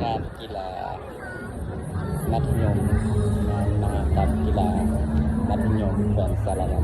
ງານກິລາມັດທະຍົມ ງານມະຫະກຳກິລາມັດທະຍົມແຂວງສາລະວັນ.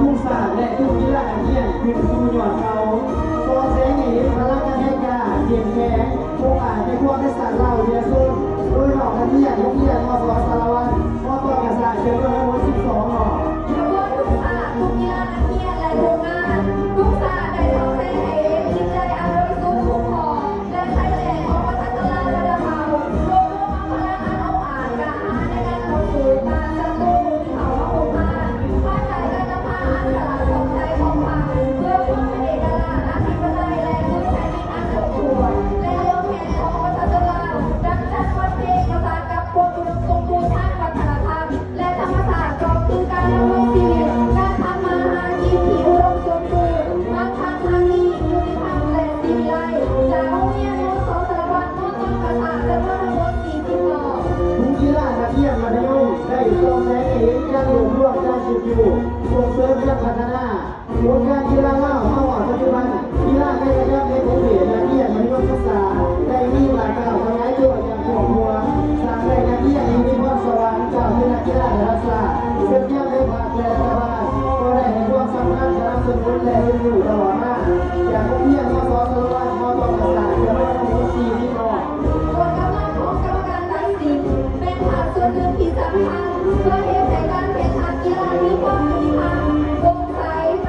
ທຸກຊາດ ແລະ ທຸກກິລານັກຮຽນຂຶ້ນສູ່ຍອດເສົາ ສ່ອງແສງໃຫ້ເຫັນພະລັງອັນແຮງກ້າ ເຂັ້ມແຂງ ອົງອາດໃນຄວາມເປັນຊາດລາວວິທະຍາຊົນ ໂດຍນ້ອງນັກຮຽນໂຮງຮຽນ ມສ ສາລະວັນ ມ.ປ.ກະຊາກ ຈຳນວນທັງໝົດສິບສອງໜໍ່. ຂະບວນທຸກຊາດ ທຸກກິລານັກຮຽນ ແລະ ໂຮງງານ ທຸກຊາດໄດ້ສ່ອງແສງໃຫ້ເຫັນຈິດໃຈອັນບໍລິສຸດຜຸ່ພອງ ແລະ ໄພແສງຂອງປະຊາຊົນລາວລະດັບເຜົ່າ ລວມລວມເອົາພະລັງອັນອົງອາດ ກາຫານໃນການຕໍ່ສູ້ຕ້ານສັດຕູທີ່ເຂົ້າມາຄຸກຄານ ພາຍໃຕ້ການນຳພາອັນສະຫຼາດສ່ອງໃສຂອງພັກ ເພື່ອຄວາມເປັນເອກະລາດ ອະທິປະໄຕ ແລະ ພື້ນແຜ່ນດິນອັນສົມຄວນ ແລະ ລວມແຮງຂອງປະຊາຊົນລາວ ດັ່ງຈັດວັນເພງປະສານກັບພວກອຸດົມສົມບູນທາງວັດທະນະທຳ ແລະ ທຳມະຊາດ ກໍຄືການດຳລົງຊີວິດ ການທຳມາຫາກິນທີ່ອຸດົມສົມບູນ ມັນທັງທາງດີ ຍຸຕິທຳ ແລະ ສີວິໄລ ຈາກໂຮງຮຽນ ມສ ສາລະວັນ ມ.ຕົ້ນກະສາ ຈຳນວນທັງໝົດສີ່ສິບໜໍ່. ກຸ່ມກິລານັກຮຽນມັດທະຍົມໄດ້ສ່ອງແສງໃຫ້ເຫັນການລວບລວມການສືບຢູ່ ສົ່ງເສີມການພັດທະນາ ຜົນງານກິລາລາວມາຮອດປັດຈຸບັນ, ກິລາກາຍະກຳໃນຂົງເຂດນັກຮຽນມັດທະຍົມສຶກສາໄດ້ມີບາດກ້າວຂະຫຍາຍຕົວຢ່າງກວ້າງຂວາງ, ສ້າງໄດ້ນັກຮຽນທີ່ມີພອນສະຫວັນກ້າວເປັນນັກກິລາລະດັບຊາດ, ເຊິ່ງຍາມໃດພັກ ແລະ ລັດຖະບານກໍໄດ້ໃຫ້ຄວາມສຳຄັນສະໜັບສະໜູນ ແລະ ເຮັດຮູ້ຕະຫຼອດມາ. ຈາກໂຮງຮຽນ ມສ ສາລະວັນ ມ.ຕ້ອງກະສາດ ຈຳນວນທັງໝົດສີ່ສິບໜໍ່. ກອງກຳລັງຂອງກຳມະການຕັດສິນ ແມ່ນພາກສ່ວນໜຶ່ງທີ່ສຳຄັນ ເພື່ອເຮັດໃຫ້ການແຂ່ງຂັນກິລາມີຄວາມຍຸຕິທຳ ໂປ່ງໃສ.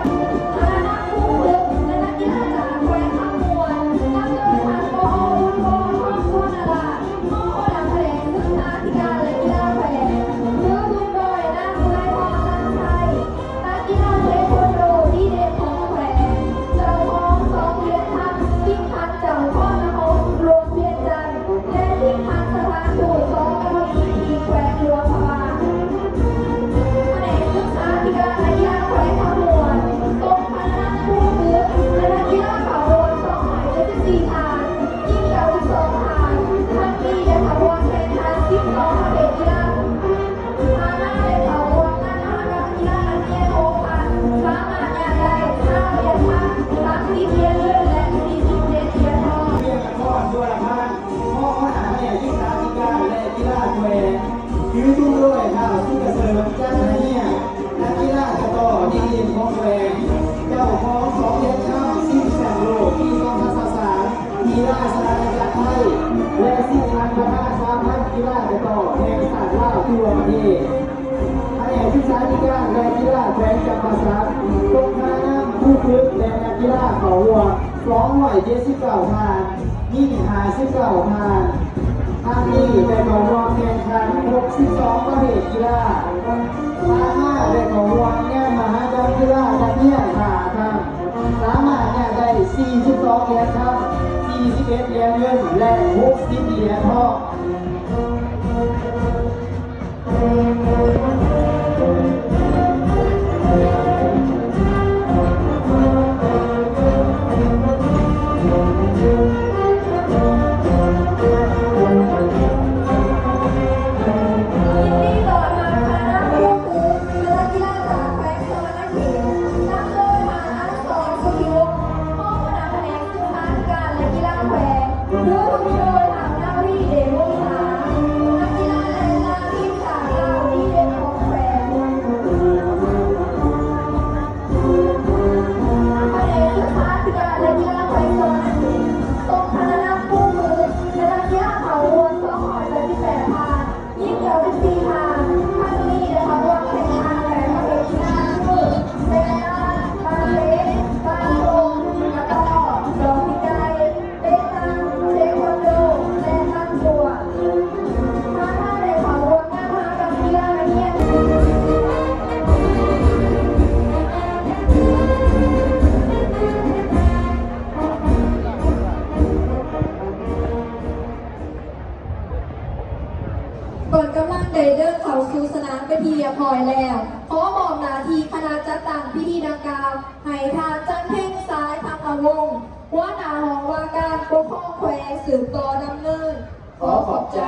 ຄະນະນັກກູ້ຝຶກ ແລະ ນັກກິລາຈາກແຂວງຄຳມ່ວນ ນຳໂດຍທ່ານ ປອ ບຸນປອງ ທອງສຸວັນນະລາດ ຮອງຫົວໜ້າຂະແໜງສຶກສາທິການ ແລະ ກິລາແຂວງ, ຖືຫຸ້ນໂດຍ ນາງ ອຸໄລພອນ ລຳໄຊ ນັກກິລາເທຄວັນໂດດີເດັ່ນຂອງແຂວງ, ເຈົ້າຂອງສອງຫຼຽນຄຳ ຄິງຄັບ ເຈົ້ານະຄອນຫຼວງວຽງຈັນ ແລະ ທີມງານສະຖານທູດ ສ.ກະພະວິນ ແຂວງຫຼວງພະບາງ. ພະແນກສຶກສາທິການ ແລະ ກິລາແຂວງຄຳມ່ວນ ສົ່ງຄະນະນັກຄູຝຶກ ແລະ ນັກກິລາເຂົ້າຮ່ວມສອງຮ້ອຍເຈັດສິບສີ່ທ່ານ, ຍິງເກົ້າສິບສອງທ່ານ, ທັງນີ້ໄດ້ເຂົ້າຮ່ວມແຂ່ງຂັນສິບສອງປະເພດກິລາ. ທ່ານໄດ້ເຂົ້າຮ່ວມງານມະຫະກຳກິລານັກຮຽນຫົກພັນ ສາມາດຍາດໄດ້ຊາວຫຼຽນຄຳ, ສາມສິບຫຼຽນເງິນ ແລະ ສີ່ສິບເຈັດຫຼຽນທອງ. ວຽງນະຄອນບົວລະພັນ ຮອງຫົວໜ້າພະແນກສຶກສາທິການ ແລະ ກິລາແຂວງ ຖືທຸງໂດຍ ທ້າວ ສຸກກະເສີມ ຈັນທະເຮຍ ນັກກິລາຕະກອດີເດັ່ນຂອງແຂວງ, ເຈົ້າຂອງສອງຫຼຽນຄຳຊິງແຊ້ມໂລກປີສອງພັນຊາວສາມ ທີ່ລາຊະອານາຈັກໄທ ແລະ ສິບທ່ານປະທານສະຫະພັນກິລາຕະກອແຫ່ງຊາດລາວທົ່ວປະເທດ. ພະແນກສຶກສາທິການ ແລະ ກິລາແຂວງຈຳປາສັກ ສົ່ງຄະນະນຳຄູຝຶກ ແລະ ນັກກິລາເຂົ້າຮ່ວມສອງຮ້ອຍເຈັດສິບເກົ້າທ່ານ, ຍິງຫ້າສິບເກົ້າທ່ານ. ທັງນີ້ໄດ້ເຂົ້າຮ່ວມແຂ່ງຂັນຫົກສິບສອງປະເພດກິລາ. ຜ່ານມາໄດ້ເຂົ້າຮ່ວມງານມະຫະກຳກິລານັກຮຽນຫ້າຄັ້ງ, ສາມາດຍາດໄດ້ສີ່ສິບສອງຫຼຽນຄຳ, ສີ່ສິບເອັດຫຼຽນເງິນ ແລະ ຫົກສິບຫຼຽນທອງ. ຍິງເກົ້າສິບສີ່ທ່ານ, ທັງນີ້ໄດ້ເຂົ້າຮ່ວມແຂ່ງຂັນແປດປະເພດກິລາ ຄື ແບດມິນຕັນ, ບາເລ, ບາໂຕ, ດອກປີກໄກ່, ເຕະຕັງ, ເທຄວັນໂດ ແລະ ຕັດຕົວະ. ທ່ານໄດ້ເຂົ້າຮ່ວມງານມະຫະກຳກິລານັກຮຽນ. ກອງກຳລັງໄດ້ເດີນເຂົ້າສູ່ສະໜາມ ຮຽບຮ້ອຍແລ້ວ. ຂໍມອບໜ້າທີ່ຄະນະຈັດຕັ້ງພິທີດັ່ງກ່າວ ໃຫ້ທ່ານ ຈັນເພັງ ສາຍທຳມະວົງ ຫົວໜ້າຫ້ອງວ່າການປົກຄອງແຂວງ ສືບຕໍ່ດຳເນີນ. ຂໍຂອບໃຈ.